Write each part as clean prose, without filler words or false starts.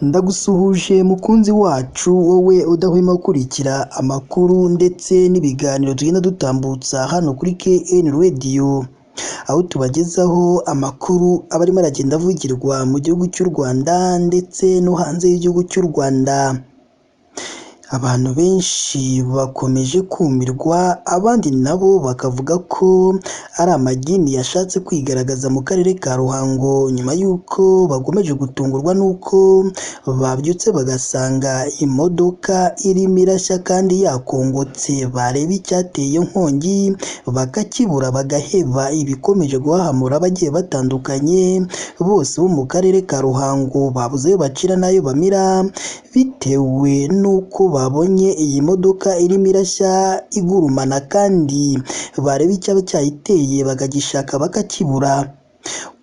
Ndagusuhuje mukunzi wacu wowe udahwema gukurikira amakuru ndetse n'ibiganiro tugenda dutambutsa hano kuri KN Radio, aho tubagezaho amakuru aba arimo aragenda avugirwa mu gihugu cy'u Rwanda ndetse no hanze y'igihugu cy'u Rwanda. Abantu benshi bakomeje kumirwa, abandi nabo bakavuga ko ari amagini yashatse kwigaragaza mu karere ka Ruhango, nyuma y'uko bakomeje gutungurwa n'uko babyutse bagasanga imodoka irimo irashya kandi yakongotse, bareba icyateye iyo nkongi bakakibura bagaheba. Ibikomeje guhahamura abagiye batandukanye bose bo mu karere ka Ruhango babuze ayo bacira n'ayo bamira, bitewe n'uko babonye iyi modoka irimo irashya igurumana kandi bareba icyaba cyayiteye bakagishaka bakakibura.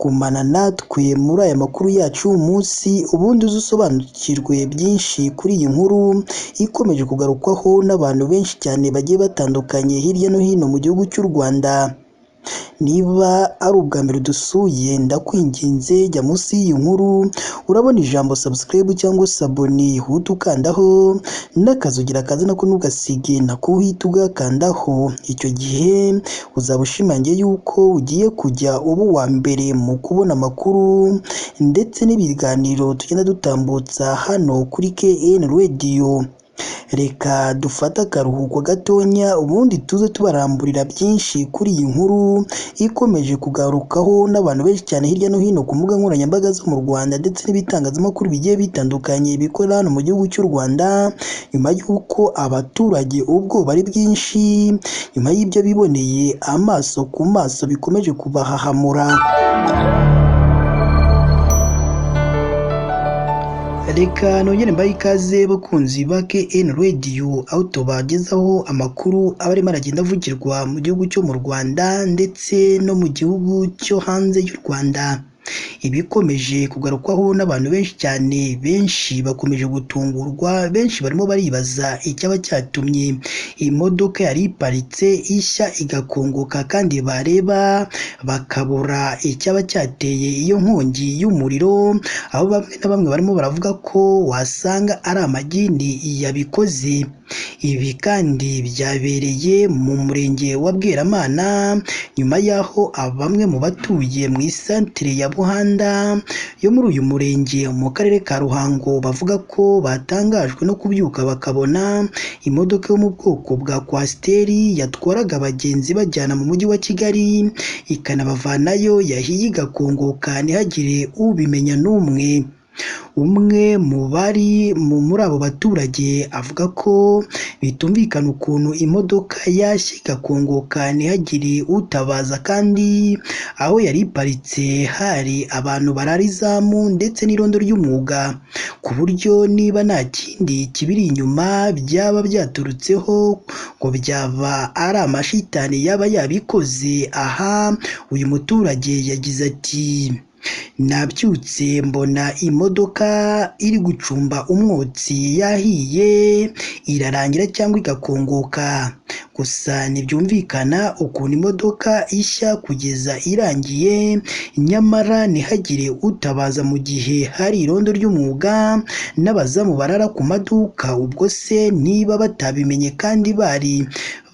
Gumana natwe muri aya makuru yacu y'uyu munsi, ubundi uze usobanukirwe byinshi kuri iyi nkuru ikomeje kugarukwaho n'abantu benshi cyane bagiye batandukanye hirya no hino mu gihugu cy'u Rwanda. Niba ari ubwa mbere dusuye, ndakwinginze jya munsi y'iyi nkuru urabona ijambo subscribe cyangwa saboni, uhite ukandaho n'akazugira kaza nako ntugasige nako uhite ugakandaho. Icyo gihe uzaba ushimangiye yuko ugiye kujya uba uwa mbere mu kubona amakuru ndetse n'ibiganiro tugenda dutambutsa hano kuri KN Radio. Reka dufate akaruhuko gatonya ubundi tuze tubaramburira byinshi kuri iyi nkuru ikomeje kugarukaho n'abantu benshi cyane hirya no hino ku mbuga nkoranyambaga zo mu Rwanda ndetse n'ibitangazamakuru bigiye bitandukanye bikorera hano mu gihugu cy'u Rwanda, nyuma y'uko abaturage ubwoba ari bwinshi, nyuma y'ibyo biboneye amaso ku maso bikomeje kubahahamura. Reka nongere mbahe ikaze bakunzi ba KN Radio, aho tubagezaho amakuru aba arimo aragenda avugirwa mu gihugu cyo mu Rwanda ndetse no mu gihugu cyo hanze y'u Rwanda. Ibikomeje kugarukwaho n'abantu benshi cyane, benshi bakomeje gutungurwa, benshi barimo baribaza icyaba cyatumye imodoka yari iparitse ishya igakongoka kandi bareba bakabura icyaba cyateye iyo nkongi y'umuriro, aho bamwe na bamwe barimo baravuga ko wasanga ari amagini yabikoze. Ibi kandi byabereye mu murenge wa Bweramana, nyuma y'aho bamwe mu batuye mu isantere ya Buhanda yo muri uyu murenge mu karere ka Ruhango bavuga ko batangajwe no kubyuka bakabona imodoka yo mu bwoko bwa kwasiteri yatwaraga abagenzi bajyana mu mujyi wa Kigali ikanabavanayo, yahiye igakongoka ntihagire ubimenya n'umwe. Umwe mu bari muri abo baturage avuga ko bitumvikana ukuntu imodoka yashya igakongoka ntihagire utabaza, kandi aho yari iparitse hari abantu barara izamu ndetse n'irondo ry'umwuga, ku buryo niba nta kindi kibiri inyuma byaba byaturutseho ngo byaba ari amashitani yaba yabikoze. Aha uyu muturage yagize ati: nabyutse mbona imodoka iri gucumba umwotsi yahiye irarangira cyangwa igakongoka, gusa ntibyumvikana ukuntu imodoka ishya kugeza irangiye nyamara ntihagire utabaza mu gihe hari irondo ry'umwuga n'abazamu barara ku maduka. Ubwo se niba batabimenye kandi bari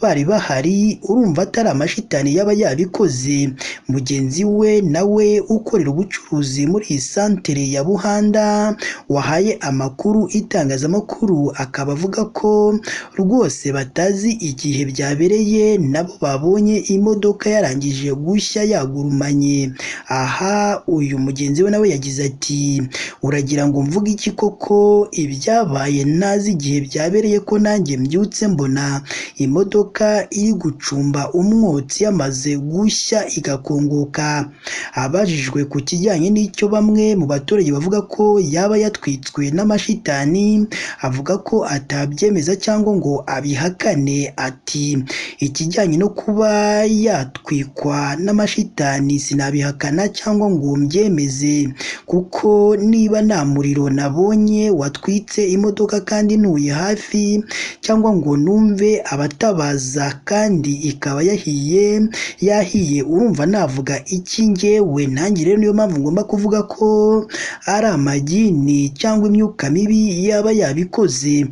bahari, urumva atari amashitani yaba yabikoze. Mugenzi we nawe ukorera ubucuruzi muri iyi santere ya Buhanda wahaye amakuru itangazamakuru, akaba avuga ko rwose batazi igihe byabereye, nabo babonye imodoka yarangije gushya yagurumanye. Aha uyu mugenzi we nawe yagize ati: uragira ngo mvuge iki koko, ibyabaye ntazi igihe byabereye, ko nanjye mbyutse mbona imodoka iri gucumba umwotsi yamaze gushya igakongoka. Abajijwe ku kijyanye n'icyo bamwe mu baturage bavuga ko yaba yatwitswe n'amashitani, avuga ko atabyemeza cyangwa ngo abihakane. Ati: ikijyanye no kuba yatwikwa n'amashitani sinabihakana cyangwa ngo mbyemeze, kuko niba nta muriro nabonye watwitse imodoka kandi ntuye hafi, cyangwa ngo numve abatabaza kubabaza kandi ikaba yahiye yahiye, urumva navuga iki njyewe? Nanjye rero niyo mpamvu ngomba kuvuga ko ari amagini cyangwa imyuka mibi yaba yabikoze.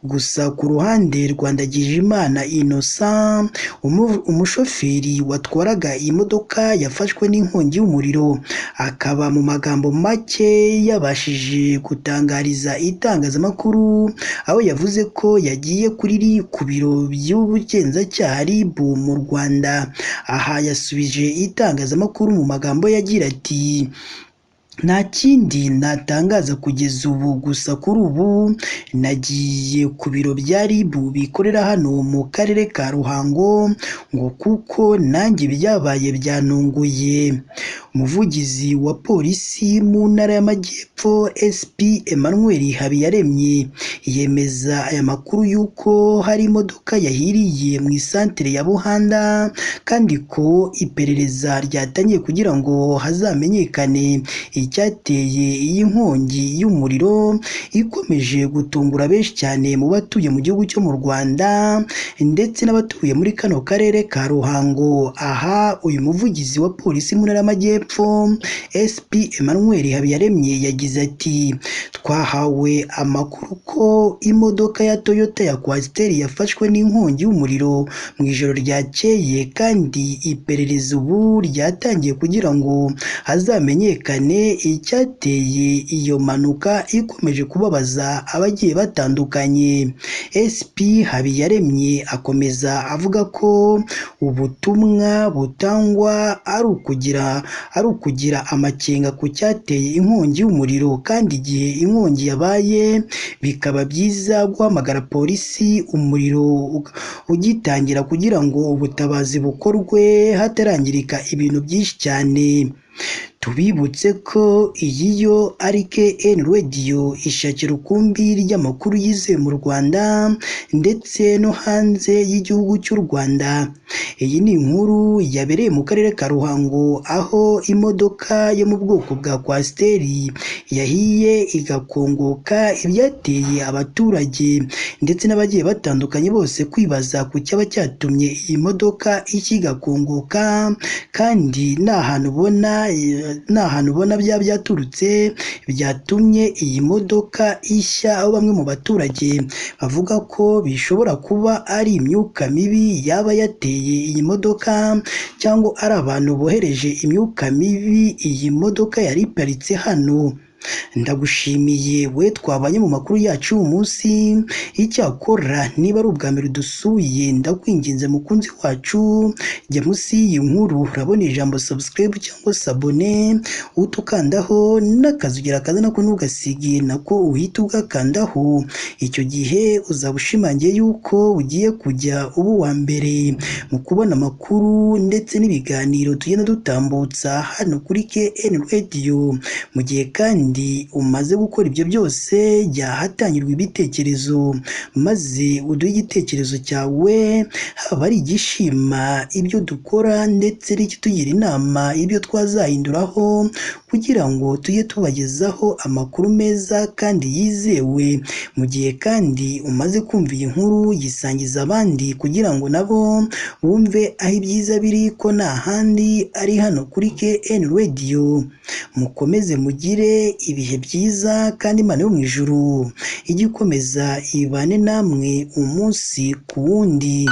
Gusa ku ruhande rwa Ndagijimana Innocent, umushoferi watwaraga iyi modoka yafashwe n'inkongi y'umuriro, akaba mu magambo make yabashije gutangariza itangazamakuru, aho yavuze ko yagiye kuri ku biro by'ubugenzacyaha RIB mu Rwanda. Aha yasubije itangazamakuru mu magambo yagira ati: "Nta kindi natangaza kugeza ubu, gusa kuri ubu nagiye ku biro bya RIB bikorera hano mu karere ka Ruhango, ngo kuko nanjye byabaye byanunguye." Umuvugizi wa polisi mu ntara y'Amajyepfo SP Emmanuel Habiyaremye yemeza aya makuru y'uko hari imodoka yahiriye mu isantere ya Buhanda, kandi ko iperereza ryatangiye kugira ngo hazamenyekane icyateye iyi nkongi y'umuriro ikomeje gutungura benshi cyane mu batuye mu gihugu cyo mu Rwanda ndetse n'abatuye muri kano karere ka Ruhango. Aha uyu muvugizi wa polisi mu ntara y'Amajyepfo SP Emmanuel Habiyaremye yagize ati: "Twahawe amakuru ko imodoka ya Toyota ya Coaster yafashwe n'inkongi y'umuriro mu ijoro ryakeye, kandi iperereza ubu ryatangiye kugira ngo hazamenyekane icyateye iyo mpanuka ikomeje kubabaza abagiye batandukanye." SP Habiyaremye akomeza avuga ko ubutumwa butangwa ari ukugira amakenga ku cyateye inkongi y'umuriro, kandi igihe inkongi yabaye bikaba byiza guhamagara polisi umuriro ugitangira kugira ngo ubutabazi bukorwe hatarangirika ibintu byinshi cyane. Tubibutse ko iyi yo ari KN Radio, ishakira urukumbi ry'amakuru yizewe mu Rwanda ndetse no hanze y'igihugu cy'u Rwanda. Iyi ni inkuru yabereye mu karere ka Ruhango, aho imodoka yo mu bwoko bwa Coaster yahiye igakongoka, ibyateye abaturage ndetse n'abagiye batandukanye bose kwibaza ku cyaba cyatumye iyi modoka ishya igakongoka, kandi nta hantu ubona byaba byaturutse byatumye iyi modoka ishya, aho bamwe mu baturage bavuga ko bishobora kuba ari imyuka mibi yaba yateye iyi modoka, cyangwa ari abantu bohereje imyuka mibi iyi modoka yari iparitse hano. Ndagushimiye we twabanye mu makuru yacu uyu munsi. Icyakora niba ari ubwa mbere dusuye, ndakwinginze mukunzi wacu, jya munsi y'iyi nkuru urabona ijambo subscribe cyangwa sabone, utukandaho n'akazugira kaza nako ntugasige, nako uhita ugakandaho. Icyo gihe uzaba ushimangiye yuko ugiye kujya uba uwa mbere mu kubona amakuru ndetse n'ibiganiro tugenda dutambutsa hano kuri KN Radio. Mu gihe kandi umaze gukora ibyo byose, jya ahatangirwa ibitekerezo maze uduhe igitekerezo cyawe, haba ari igishima ibyo dukora ndetse n'ikitugira inama ibyo twazahinduraho kugira ngo tujye tubagezaho amakuru meza kandi yizewe. Mu gihe kandi umaze kumva iyi nkuru, yisangiza abandi kugira ngo nabo bumve aho ibyiza biri, ko nta handi ari hano kuri KN Radio. Mukomeze mugire ibihe byiza, kandi Imana yo mu ijuru ijye ikomeza ibane namwe umunsi ku wundi.